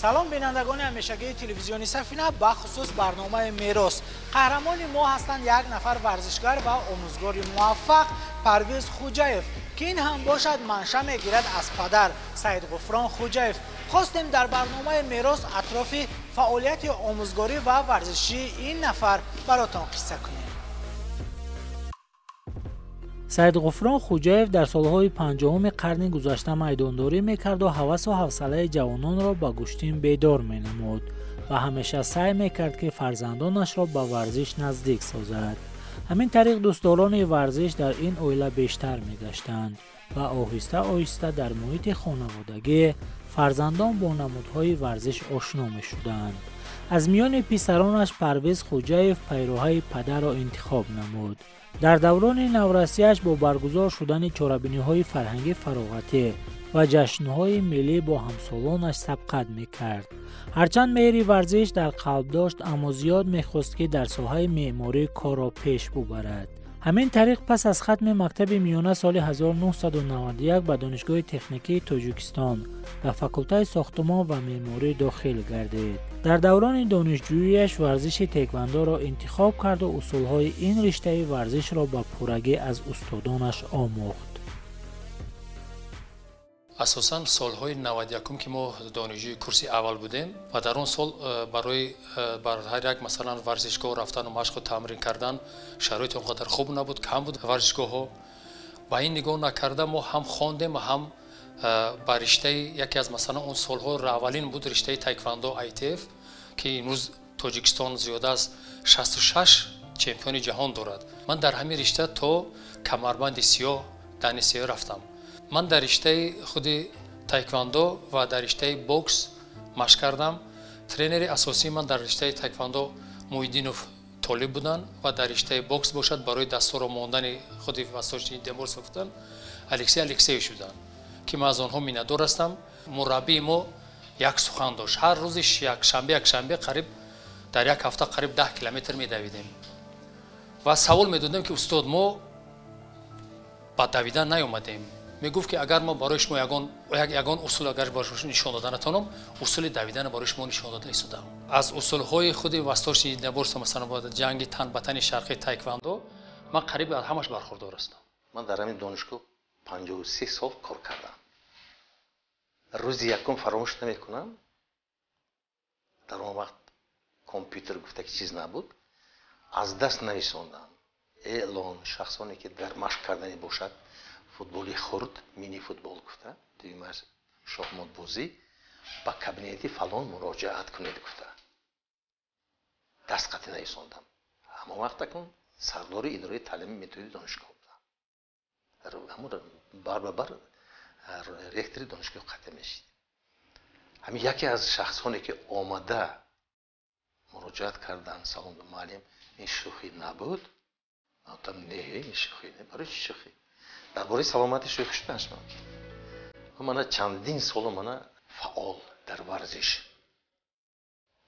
Салом, бинандагони ҳамешагии телевизиони Сафина, бахусус барномаи Мерос. Қаҳрамони мо ҳастанд як нафар варзишгар ва омӯзгори муваффақ Парвиз Хуҷаев, ки ин ҳам бошад манша мегирад аз падар Саидғуфрон Хуҷаев. Хостем дар барномаи Мерос атрофи фаъолияти омӯзгорӣ ва варзишии ин нафар баротон қисса кунем. Саидғуфрон Хуҷаев дар солҳои 50-уми қарни гузашта майдондорӣ мекарду ҳавасу ҳавсалаи ҷавононро ба гӯштин бедор менамуд ва ҳамеша саъй мекард, ки фарзандонашро ба варзиш наздик созад. Ҳамин тариқ дӯстдорони варзиш дар ин оила бештар мегаштанд ва оҳиста оҳиста дар муҳити хонаводагӣ фарзандон бо намудҳои варзиш ошно мешуданд. Аз миёни писаронаш Парвиз Хуҷаев пайроҳаи падарро интихоб намуд. Дар даврони наврасияш бо баргузор шудани чорабиниҳои фарҳангӣ, фароғатӣ ва ҷашнҳои миллӣ бо ҳамсолонаш сабқат мекард. Ҳарчанд меҳри варзиш дар қалб дошт, аммо зиёд мехост, ки дар соҳаи меъморӣ корро пеш бубарад. Ҳамин тариқ пас аз хатми мактаби миёна соли 1991 ба Донишгоҳи техникии Тоҷикистон ба факултаи сохтумон ва меъморӣ дохил гардид. Дар даврони донишҷӯияш варзиши теквандоро интихоб карду усулҳои ин риштаи варзишро ба пуррагӣ аз устодонаш омӯхт. Асосан солҳои 91, ки мо донишҷӯи курси аввал будем ва дар он сол барои бар ҳар як, масалан, варзишгоҳ рафтану машқу тамрин кардан шароити он қадар хуб набуд, кам буд варзишгоҳҳо. Ба ин нигоҳ накарда, мо ҳам хондем ва ҳам ба риштаи яке аз, масалан, он солҳо аввалин буд риштаи таеквандо ITF, ки имрӯз Тоҷикистон зиёда аз 66 чемпиони ҷаҳон дорад. Ман дар ҳамин ришта то камарбанди сиёҳ, дани сиёҳ рафтам. Ман дар риштаи худи таеквандо ва дар риштаи бокс машқ кардам. Тренери асосии ман дар риштаи таеквандо Муҳиддинов Толиб буданд ва дар риштаи бокс бошад, барои дастҳоро мондани худи восточный единоборство гуфтан, Алексей Алексеевич буданд, ки ман аз онҳо миннатдор ҳастам. Мураббии мо як сухан дошт: ҳар рӯзи якшанбе, якшанбе қариб дар як ҳафта қариб 10 километр медавидем ва савол медодем, ки устод, мо ба давидан наёмадем. Мегуфт, ки агар мо барои шумо ягон усул агар барои шумо нишон дода натавонам, усули давидана барои шумо нишон дода истодам. Аз усулҳои худи восточный единоборство, масалан, ҷанги тан ба тани шарқи, таеквандо, ман қариб аз ҳамаш бархурдор ҳастам. Ман дар ҳамин донишгоҳ 53 сол кор кардам. Рӯзи якум фаромӯш намекунам. Дар он вақт компютер гуфта ки чиз набуд, аз даст нависондам: эълон, шахсоне ки дар машқ кардани бошад, футболи хурд, мини футбол гуфта, дуюмаш шоҳмотбозӣ, ба кабинети фалон муроҷиат кунед гуфта дастхатӣ нависондам. Ҳамон вақт акун сардори идораи таълими методии донишгоҳ будам, ҳамон бар ба бар ректори донишгоҳ қатъ мешид. Ҳамин яке аз шахсоне ки омада муроҷиат карданд: «Салом, муаллим, ин шӯхӣ набуд?» Гуфтам: «Не, ин шӯхӣ не, барои чӣ шӯхӣ? Дар бораи саломати шӯхӣ шуданаш мумкин?» Мана чандин соло мана фаъол дар варзиш.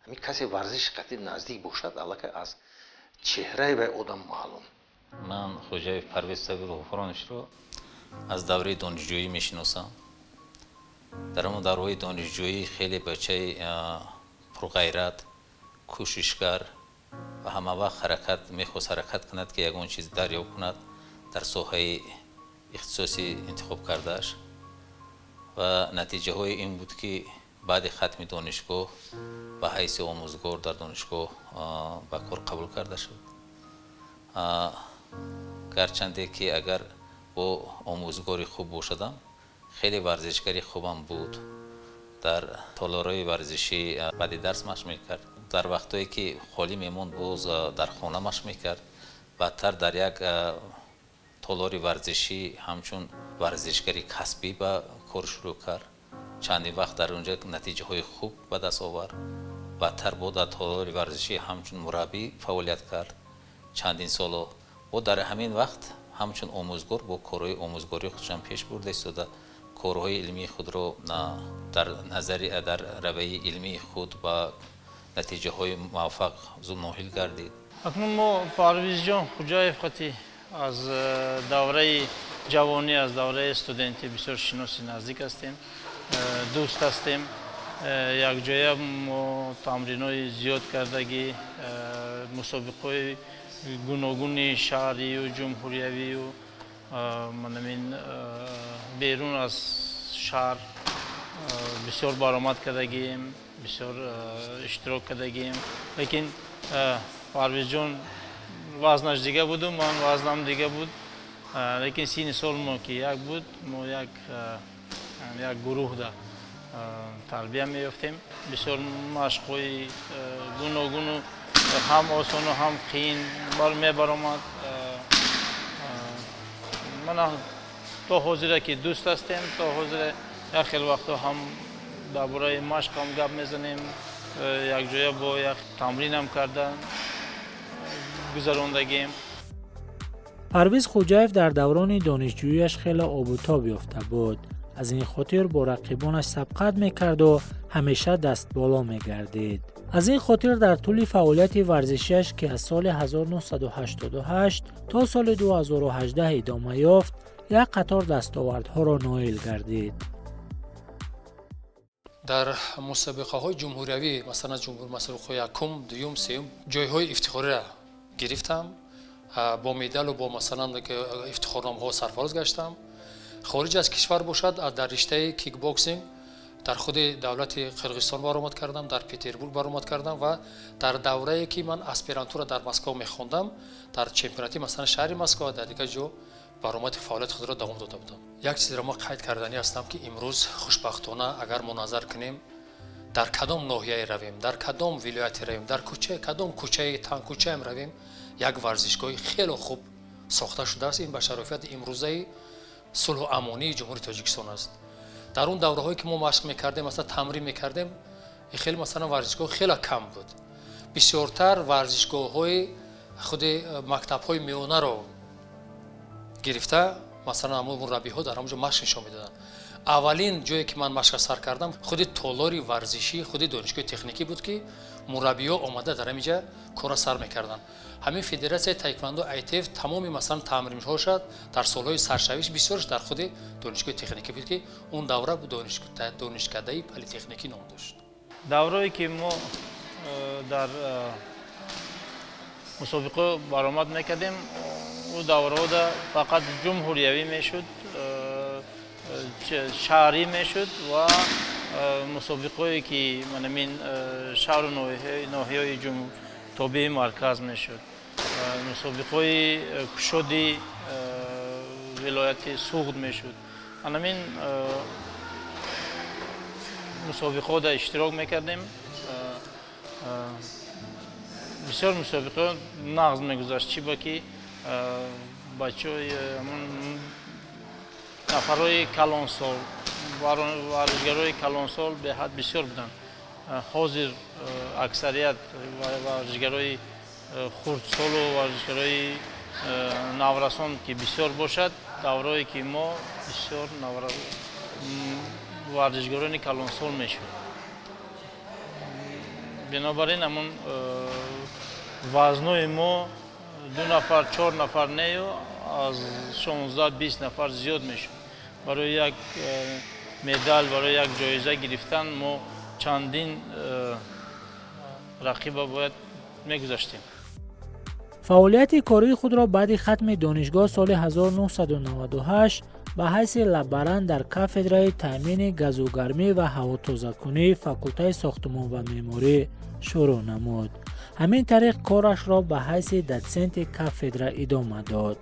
Ҳамин касе варзиш қатъи наздик бошад, аллакай аз чеҳраи вай одам маълум. Ман Хоҷаев Парвез Сабирғуфронишро аз давраи донишҷӯӣ мешиносам. Дар ҳамон давраҳои донишҷӯӣ хеле бачаи пурғайрат, кӯшишгар ва ҳамавақт ҳаракат мехост, ҳаракат кунад, ки ягон чиз дарёб кунад дар соҳаи ихтисоси интихоб кардааш. Ва натиҷаҳои ин буд, ки баъди хатми донишгоҳ ба ҳайси омӯзгор дар донишгоҳ ба кор қабул карда шуд. Гарчанде ки агар бо омӯзгори хуб бошадам, хеле варзишгари хубам буд. Дар толорҳои варзишӣ баъди дарс машқ мекард, дар вақтҳое ки холӣ мемонд, боз дар хона машқ мекард. Баъдтар дар як толори варзишӣ ҳамчун варзишгари касбӣ ба кор шурӯъ кард. Чанде вақт дар онҷа натиҷаҳои хуб ба даст овард. Баъдтар бо дар толори варзишӣ ҳамчун мураббӣ фаъолият кард чандин соло. Бо дар ҳамин вақт ҳамчун омӯзгор бо корҳои омӯзгории худшам пеш бурда истода, корҳои илмии худро дар назари дар равияи илмии худ ба натиҷаҳои муваффақ ноҳил гардид. Акнун мо Парвизҷон Хуҷаев қати аз давраи ҷавонӣ, аз давраи студентӣ бисёр шиноси наздик ҳастем, дӯст ҳастем. Якҷоя мо тамринҳои зиёд кардагӣ, мусобиқаҳои гуногуни шаҳрию ҷумҳуриявию манамин берун аз шаҳр бисёр баромад кардагием, бисёр иштирок кардагием. Лекин Парвизҷон вазнаш дига буду ман вазнам дига буд, лекин синни сол мо ки як буд, мо як гурӯҳда тарбия меёфтем. Бисёр машқҳои гуногуну ҳам осону ҳам қиин мебаромад. Мана то ҳозира ки дӯст ҳастем, то ҳозира як хел вақтҳо ҳам дар бораи машқ ҳам гап мезанем, якҷоя бо як тамринам карда гузарондагем. Парвиз Хӯҷаев дар даврони донишҷӯяш хеле обутоб ёфта буд. Аз ин хотир бо рақибонаш сабқат мекарду ҳамеша дастболо мегардид. Аз ин хотир дар тӯли фаъолияти варзишиаш, ки аз соли 1988 то соли 2018 идома ёфт, як қатор дастовардҳоро ноил гардид. Дар мусобиқаҳои ҷумҳуриявӣ, масалан мусобиқаҳои якум, дуюм, сеюм ҷойҳои ифтихориро гирифтам, бо медалу бо масалан ифтихорномаҳо сарфароз гаштам. Хориҷ аз кишвар бошад, дар риштаи кикбоксинг дар худи давлати Қирғизистон баромад кардам, дар Петербург баромад кардам ва дар даврае ки ман аспирантура дар Москва мехондам, дар чемпионати масалан шаҳри Москва ва дар дигар ҷо баромади фаъолияти худро давом дода будам. Як чизро мо қайд карданӣ ҳастам, ки имрӯз хушбахтона агар мо назар кунем, дар кадом ноҳияе равем, дар кадом вилояте равем, дар кадом кӯчаи тангкӯчаем равем, як варзишгоҳи хеле хуб сохта шудааст. Ин ба шарофияти имрӯзаи сулҳу амонии Ҷумҳурии Тоҷикистон аст. Дар он давраҳое ки мо машқ мекардем, масалан тамрин мекардем, хеле масалан варзишгоҳ хеле кам буд. Бисёртар варзишгоҳҳои худи мактабҳои миёнаро гирифта, масалан ҳамон мураббиҳо дар ҳамон ҷо машқ нишон медоданд. Аввалин ҷое ки ман машқро сар кардам, худи толори варзишии худи донишгоҳи техникӣ буд, ки мураббиҳо омада дар ҳамин ҷа корро сар мекарданд. Ҳамин федератсияи таеквондо АйТФ тамоми масалан тамринҳоша дар солҳои саршавиш бисёрш дар худи донишгоҳи техникӣ буд, ки он давра донишкадаи политехникӣ ном дошт. Даврое ки мо дар мусобиқа баромад мекардем, ӯ давраҳода фақат ҷумҳуриявӣ мешуд, шаҳрӣ мешуд ва мусобиқаҳое ки манамин шаҳру ноҳияҳои тобеи марказ мешуд, мусобиқаҳои кушоди вилояти Суғд мешуд. Анамин мусобиқаҳода иштирок мекардем. Бисёр мусобиқаҳо нағз мегузашт, чӣ ба ки бачаҳои нафарҳои калонсол, варзишгарои калонсол беҳад бисёр буданд. Ҳозир аксарият варзишгарои хурдсолу варзишгарои наврасон ки бисёр бошад, даврое ки мо бисёр варзишгарони калонсол мешуд. Бинобар ин ҳамон вазнои мо 2 нафар, 4 нафар нею аз 16-20 нафар зиёд мешуд. Барои як медал, барои як ҷоиза гирифтан мо чандин рақиба бояд мегузаштем. Фаъолияти кории худро баъди хатми донишгоҳ соли 1998 ба ҳайси лаборант дар кафедраи таъмини газугармӣ ва ҳавотозакунии факултаи сохтумон ва меъморӣ шурӯъ намуд. Ҳамин тариқ корашро ба ҳайси дотсенти кафедра идома дод.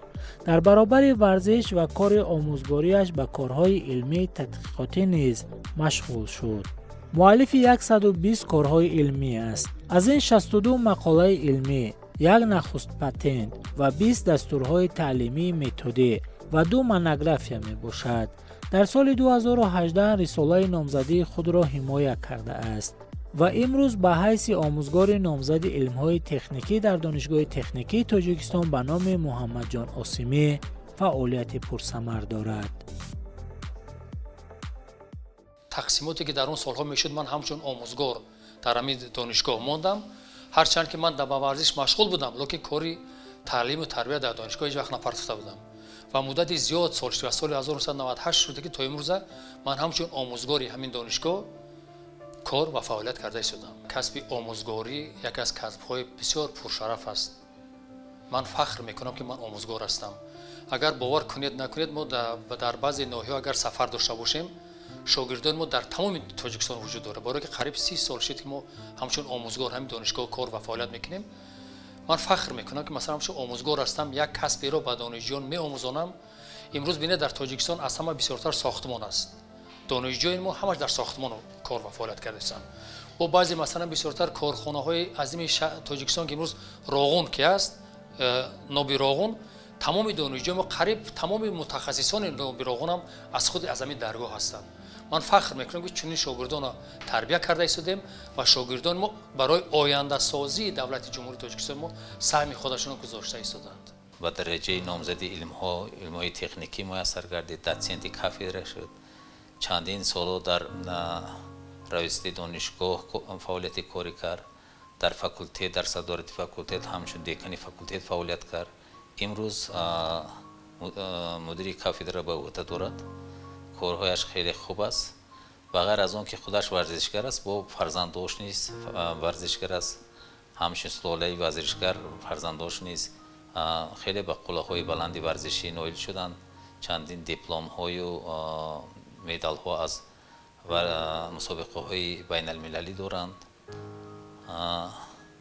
Дар баробари варзиш ва кори омӯзгориаш ба корҳои илмии тадқиқотӣ низ машғул шуд. Муаллифи 120 корҳои илмӣ аст. Аз ин 62 мақолаи илмӣ, як нахуст патент ва 20 дастурҳои таълимии методӣ ва 2 монография мебошад. Дар соли 2018 рисолаи номзадии худро ҳимоя кардааст ва имрӯз ба ҳайси омӯзгори номзади илмҳои техникӣ дар Донишгоҳи техникии Тоҷикистон ба номи Муҳаммадҷон Осимӣ фаъолияти пурсамар дорад. Тақсимоте ки дар он солҳо мешуд, ман ҳамчун омӯзгор дар ҳамин донишгоҳ мондам. Ҳарчанд ки ман ба варзиш машғул будам, лекин кори таълиму тарбия дар донишгоҳ ҳеҷ вақт напартофта будам ва муддати зиёд сол шуд, соли 1998 шуда ки то имрӯза ман ҳамчун омӯзгори ҳамин донишгоҳ Кор ва фаъолият карда истодам. Касби омӯзгорӣ яке аз касбҳои бисёр пуршараф аст. Ман фахр мекунам, ки ман омӯзгор ҳастам. Агар бовар кунед, накунед, мо дар баъзе ноҳияҳо агар сафар дошта бошем, шогирдони мо дар тамоми Тоҷикистон вуҷуд дорад, барое ки қариб 30 сол шуд, ки мо ҳамчун омӯзгор ҳамин донишгоҳ кор ва фаъолият мекунем. Ман фахр мекунам, ки масалан ҳамчун омӯзгор ҳастам, як касберо ба донишҷӯён меомӯзонам. Имрӯз бинед, дар Тоҷикистон аз ҳама бисёртар сохтмон аст. Донишҷӯи мо ҳамаш дар сохтмон кор ва фаъолият кардаистанд. Бо баъзе, масалан, бисёртар корхонаҳои азими Тоҷикистон, ки имрӯз Роғун ки аст, ноби Роғун, тамоми донишҷӯи мо, қариб тамоми мутахассисони ноби Роғунам аз худи аз ҳамин даргоҳ ҳастанд. Ман фахр мекунам, ки чунин шогирдонро тарбия карда истодем ва шогирдони мо барои ояндасозии давлати Ҷумҳурии Тоҷикистон мо саҳми худашонро гузошта истоданд. Ба дараҷаи номзади илмҳо, илмҳои техникӣ муяссар гардид, дотсенти кафедра шуд. Чандин соло дар раёсати донишгоҳ фаъолияти корӣ кард, дар факултет, дар садорати факултет, ҳамчун декани факултет фаъолият кард. Имрӯз мудири кафедра ба ӯҳда дорад. Корҳояш хеле хуб аст. Ба ғайр аз он ки худаш варзишгар аст, бо фарзандош низ варзишгар аст. Ҳамчун сулолаи варзишгар фарзандош низ хеле ба қуллаҳои баланди варзишӣ ноил шуданд. Чандин дипломҳою медалҳо аз мусобиқаҳои байналмилалӣ доранд.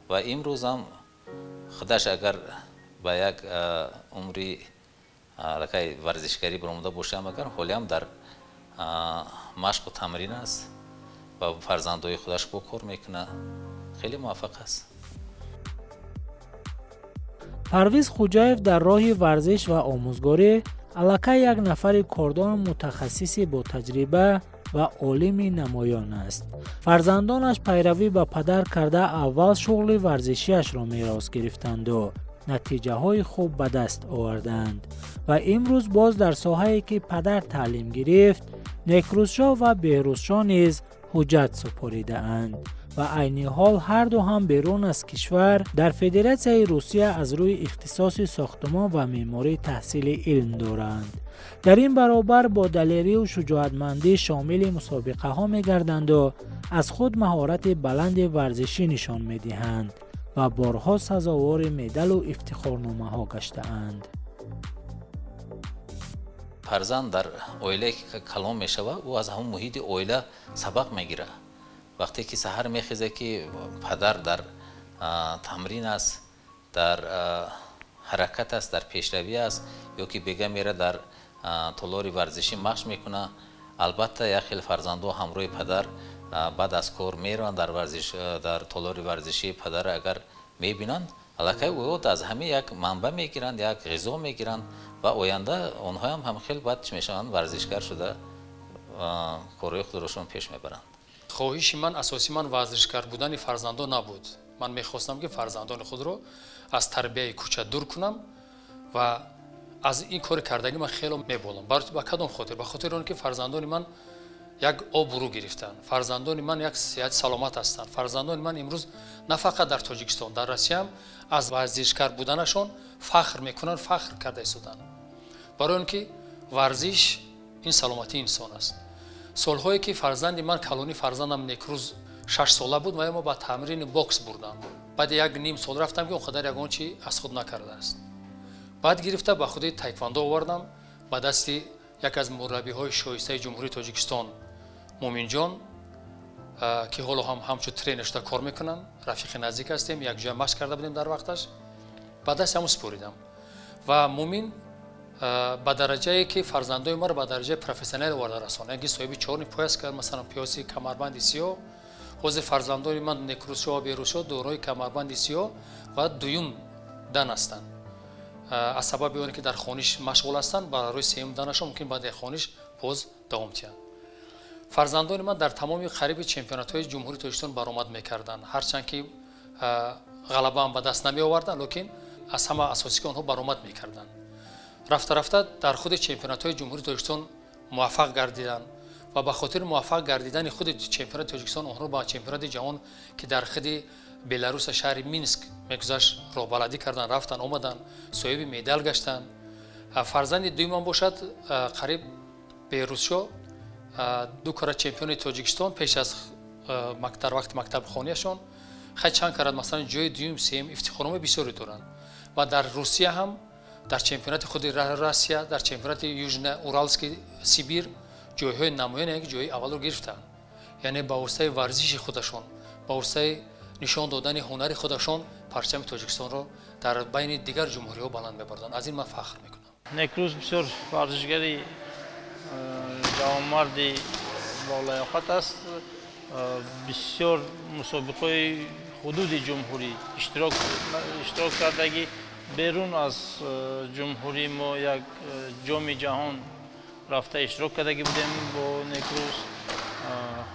Ва имрӯзам худаш агар ба як умри аллакай варзишгарӣ баромада бошам, агар ҳолиам дар машқу тамрин аст ва фарзандои худаш бо кор мекунад, хеле муваффақ аст. Парвиз Хӯҷаев дар роҳи варзиш ва омӯзгорӣ аллакай як нафари кордону мутахассиси ботаҷриба ва олими намоён аст. Фарзандонаш пайравӣ ба падар карда, аввал шуғли варзишиашро мерос гирифтанду натиҷаҳои хуб ба даст оварданд ва имрӯз боз дар соҳае, ки падар таълим гирифт, Некрӯзшоҳ ва Беҳрӯзшоҳ низ ҳуҷҷат супоридаанд ва айни ҳол ҳарду ҳам берун аз кишвар, дар Федератсияи Русия, аз рӯи ихтисоси сохтумон ва меъморӣ таҳсили илм доранд. Дар ин баробар бо далерию шуҷоатмандӣ шомили мусобиқаҳо мегарданду аз худ маҳорати баланди варзишӣ нишон медиҳанд ва борҳо сазовори медалу ифтихорномаҳо гаштаанд. Фарзанд дар оилае ки калон мешавад, ӯ аз ҳамон муҳити оила сабақ мегирад. Вақте ки саҳар мехезад, ки падар дар тамрин аст, дар ҳаракат аст, дар пешравӣ аст, ё ки бега мера дар толори варзишӣ машқ мекунад, албатта як хел фарзандҳо ҳамроҳи падар баъд аз кор мераванд дар варзиш, дар толори варзишӣ падар агар мебинанд, аллакай ӯ аз ҳамин як манбаъ мегиранд, як ғизо мегиранд ва оянда онҳоям ҳамхел баъд чӣ мешаванд, варзишгар шуда корҳои худрошон пеш мебаранд. Хоҳиши ман асосӣ ман варзишгар будани фарзандон набуд. Ман мехостам, ки фарзандони худро аз тарбияи кӯча дур кунам ва аз ин кори кардагӣ ман хело меболам. Ба кадом хотир? Ба хотири он ки фарзандони ман як обрӯ гирифтанд, фарзандони ман як сиҳати саломат ҳастанд. Фарзандони ман имрӯз на фақат дар Тоҷикистон, дар Россияам аз варзишгар буданашон фахр мекунанд, фахр карда истоданд, барои он ки варзиш ин саломатии инсон аст. Солҳое ки фарзанди ман, калони фарзандам Некрӯз, 6 сола буд, ва мо ба тамрини бокс бурдам. Баъди як ним сол рафтам, ки он қадар ягон чи аз худ накардааст. Баъд гирифта ба худи таеквондо овардам, ба дасти яке аз мураббиҳои шоистаи Ҷумҳурии Тоҷикистон, Муминҷон, ки ҳоло ҳам ҳамчун тренер шуда кор мекунанд, рафиқи наздик ҳастем, якҷоя машқ карда будем дар вақташ, ба дасти ҳамун супоридам ва Мумин ба дараҷае ки фарзандои маро ба дараҷаи профессионал оварда расон, яке соҳиби чёрный пояс кард, масалан, пояси камарбанди сиёҳ. Ҳозир фарзандони ман Некрӯзшо ва Берӯзшо дорои камарбанди сиёҳ ва дуюм дан ҳастанд. Аз сабаби оне ки дар хониш машғул ҳастанд, барои сеюм данашон мумкин баъди хониш боз давом диҳанд. Фарзандони ман дар тамоми қариби чемпионатҳои Ҷумҳурии Тоҷикистон баромад мекарданд. Ҳарчанд ки ғалабаам ба даст намеоварданд, лекин аз ҳама асосӣ ки онҳо баромад мекарданд. Рафта рафта дар худи чемпионатҳои Ҷумҳурии Тоҷикистон муваффақ гардиданд ва ба хотири муваффақ гардидани худи чемпионати Тоҷикистон онҳоро ба чемпионати ҷаҳон, ки дар худи Беларуса, шаҳри Минск мегузашт, роҳбаладӣ карданд, рафтанд, омаданд, соҳиби медал гаштанд. Фарзанди дуюмам бошад, қариб Берӯзшо, ду кара чемпиони Тоҷикистон, пеш аз Дар вақти мактабхонияшон хай чанд карат, масалан, ҷои дуюм, сеюм, ифтихорнома бисёре доранд ва дар Русия ҳам, дар чемпионати худи Россия, дар чемпионати Южно-Уральский, Сибир ҷойҳои намоён, яъне ҷои аввалро гирифтанд. Яъне ба воситаи варзиши худашон, ба воситаи нишон додани ҳунари худашон парчами Тоҷикистонро дар байни дигар ҷумҳуриҳо баланд мебарданд. Аз ин ман фахр мекунам. Некрӯз бисёр варзишгари ҷавонмарди болаёқат аст. Бисёр мусобиқаҳои ҳудуди ҷумҳурӣ иштирок кардагӣ. Берун аз ҷумҳурии мо як ҷоми ҷаҳон рафта иштирок кардагӣ будем бо Некрӯз.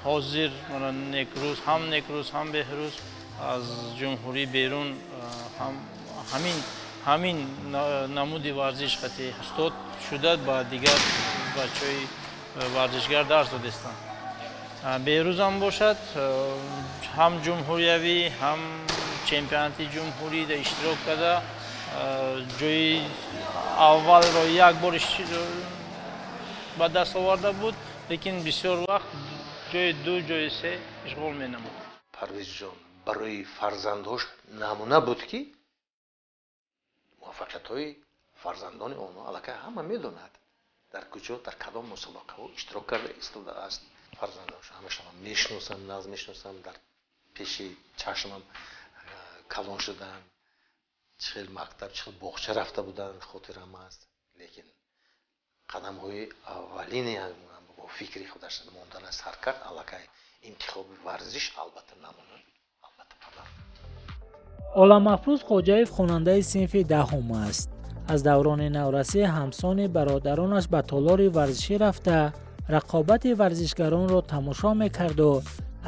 Ҳозир Некрӯз, ҳам Некрӯз, ҳам Беҳрӯз аз ҷумҳурӣ берун ҳамин намуди варзиш қати устод шуда ба дигар бачаҳои варзишгар дарс додистанд. Беҳрӯзам бошад, ҳам ҷумҳуриявӣ, ҳам чемпионати ҷумҳурӣ иштирок карда, ҷои аввалро як бор ба даст оварда буд, лекин бисёр вақт ҷои ду, ҷои се ишғол менамуд. Парвизҷон барои фарзандҳош намуна буд, ки муваффақиятҳои фарзандони онҳо аллакай ҳама медонад, дар куҷо, дар кадом мусобиқаҳо иштирок карда истодааст. Фарзандонаш ҳамаша ман мешиносам, нағз мешиносам, дар пеши чашмам калон шуданд, чӣ хел мактаб, чӣ хел боғча рафта буданд, хотирам аст. Лекин қадамҳои аввалини бо фикри худаш мондан сар кард, аллакай интихоби варзиш албатта намуна, албатта падар. Оламафрӯз Хоҷаев хонандаи синфи 10 аст. Аз даврони наврасӣ ҳамсони бародаронаш ба толори варзишӣ рафта, рақобати варзишгаронро тамошо мекарду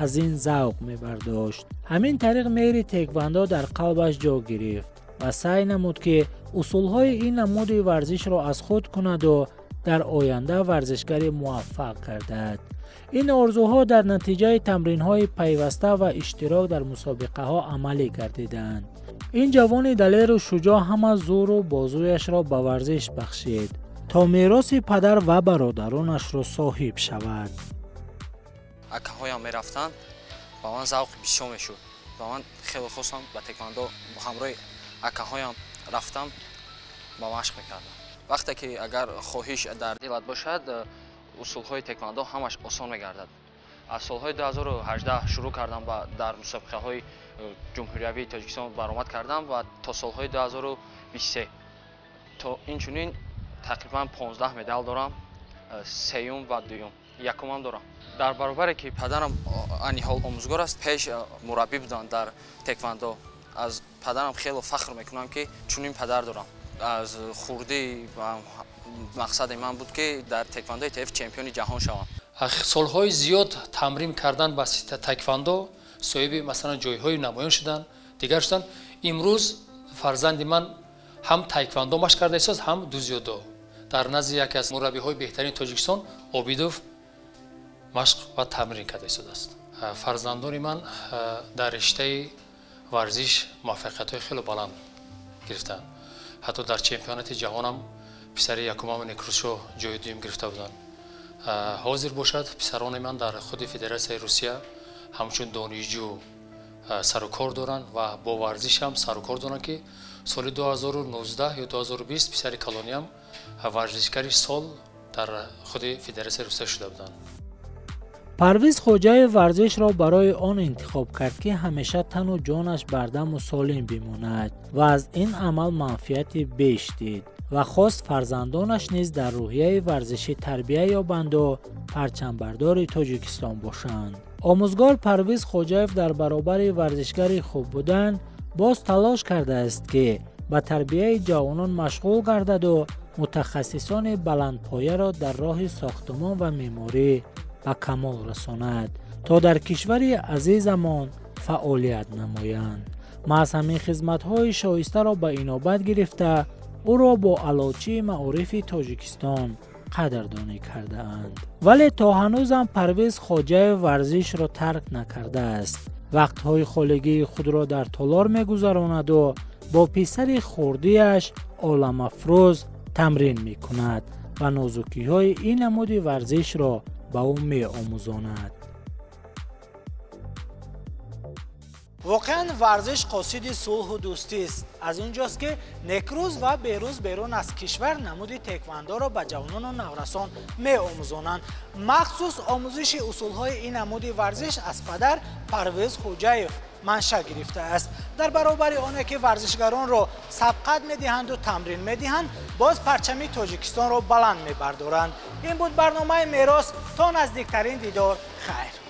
аз ин завқ мебардошт. Ҳамин тариқ меҳри теквандо дар қалбаш ҷо гирифт ва саъй намуд, ки усулҳои ин намуди варзишро аз худ кунаду дар оянда варзишгари муваффақ гардад. Ин орзуҳо дар натиҷаи тамринҳои пайваста ва иштирок дар мусобиқаҳо амалӣ гардиданд. Ин ҷавони далеру шуҷоъ ҳама зӯру бозӯяшро ба варзиш бахшид, то мероси падар ва бародаронашро соҳиб шавад. Акаҳоям мерафтанд, ба ман завқи бисёр мешуд. Ба ман хеле хостам ба теквандо ҳамроҳи акаҳоям рафтам, ба машқ мекардам. Вақте ки агар хоҳиш дар дилат бошад, усулҳои теквандо ҳамаш осон мегардад. Аз солҳои 2018 шурӯъ кардам ва дар мусобиқаҳои ҷумҳуриявии Тоҷикистон баромад кардам ва то солҳои 2023 то инчунин тақрибан 15 медал дорам, сеюм ва дуюм, якумам дорам. Дар баробаре ки падарам айни ҳол омӯзгор аст, пеш мураббӣ буданд дар теквандо. Аз падарам хеле фахр мекунам, ки чунин падар дорам. Аз хурдӣ мақсади ман буд, ки дар теквандои ТФ чемпиони ҷаҳон шавам. Солҳои зиёд тамрин кардан ба теквандо, соҳиби масалан ҷойҳои намоён шудан, дигар шудан. Имрӯз фарзанди ман ҳам тайквандо машқ карда истодааст, ҳам дузюдо. Дар назди яке аз мураббиҳои беҳтарини Тоҷикистон Обидов машқ ва тамрин карда истодааст. Фарзандони ман дар риштаи варзиш муваффақиятҳои хеле баланд гирифтанд. Ҳатто дар чемпионати ҷаҳонам писари якумам Некрӯзшо ҷои дуюм гирифта буданд. Ҳозир бошад, писарони ман дар худи Федератсияи Русия ҳамчун донишҷӯ сарукор доранд ва бо варзиш ҳам сарукор доранд, ки соли 2019 ё 2020 писари калониам варзишгари сол дар худи Федератсияи Русия шуда буданд. Парвиз Хоҷаев варзишро барои он интихоб кард, ки ҳамеша тану ҷонаш бардаму солим бимонад ва аз ин амал манфиати беш дид ва хост фарзандонаш низ дар рӯҳияи варзишӣ тарбия ёбанду парчамбардори Тоҷикистон бошанд. Омӯзгор Парвиз Хоҷаев дар баробари варзишгари хуб будан боз талош кардааст, ки ба тарбияи ҷавонон машғул гардаду мутахассисони баландпояро дар роҳи сохтумон ва меъморӣ ба камол расонад, то дар кишвари азизамон фаъолият намоянд. Маҳз ҳамин хизматҳои шоистаро ба инобат гирифта, ӯро бо аълочии маорифи Тоҷикистон қадрдонӣ кардаанд. Вале то ҳанӯзам Парвиз Хоҷаев варзишро тарк накардааст. Вақтҳои холигии худро дар толор мегузаронаду бо писари хурдиаш Оламафрӯз тамрин мекунад ва нозукиҳои ин намуди варзишро ба ӯ меомӯзонад. Воқеан, варзиш қосиди сулҳу дӯстист. Аз ин ҷост, ки Некрӯз ва Берӯз берун аз кишвар намуди теквандоро ба ҷавонону наврасон меомӯзонанд. Махсус омӯзиши усулҳои ин намуди варзиш аз падар Парвез Хӯҷаев манша гирифтааст. Дар баробари оне ки варзишгаронро сабқат медиҳанду тамрин медиҳанд, боз парчами Тоҷикистонро баланд мебардоранд. Ин буд барномаи «Мерос». То наздиктарин дидор, хайр.